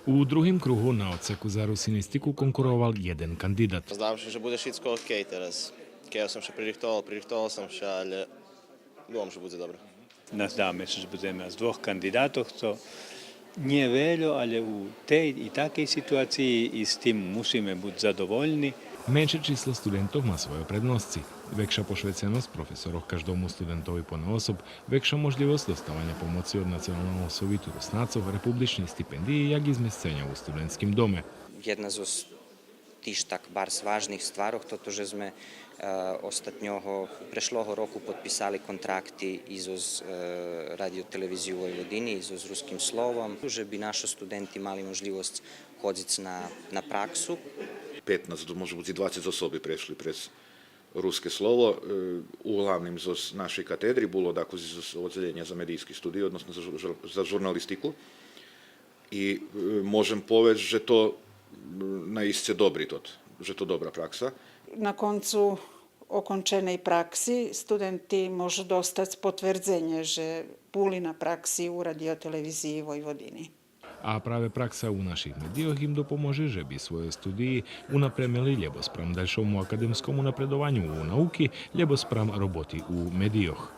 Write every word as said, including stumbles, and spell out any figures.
У другим кругу на одсеку за русинистику конкуровал єден кандидат. Здавам ше же будзе шицко окей тераз. Кед сом ше пририхтовал, пририхтовал сом ше, але думам же будзе добре. Наздаваме ше же будземе мац двох кандидатох, цо нє вельо, але у тей и такей ситуациї и з тим мусиме буц задовольни. Менше число студентох ма свойо предносци. Векша пошвеценосц професорох каждому студентови понаособ, векша можлївосц доставаня помоци од Националного совиту Руснацох, републични стипендиї, як и змесценя у студентским доме. Єдна зоз тиж так барз важних стварох, тото же зме, е, остатнього, прешлого року подписали контракти и зоз, е, Радио-телевизию Войводини, и зоз Руским словом, же би нашо студенти мали можлївосц ходзиц на, на праксу. Петнац, може буц и двацец особи прешли през Руске слово, е, углавним зоз нашей катедри, було дакус зоз оддзелєня за медийски студиї, односно за жур-, за журналистику. И, е, можем повесц же то, м, наисце добри тот, же то добра пракса. На концу оконченей пракси студенти можу достац потвердзенє же були на пракси у Радио-телевизиї Войводини. А праве пракса у наших медийох им допоможе же би свойо студиї унапремели лєбо спрам дальшому академскому напредованю у науки, лєбо спрам роботи у медийох.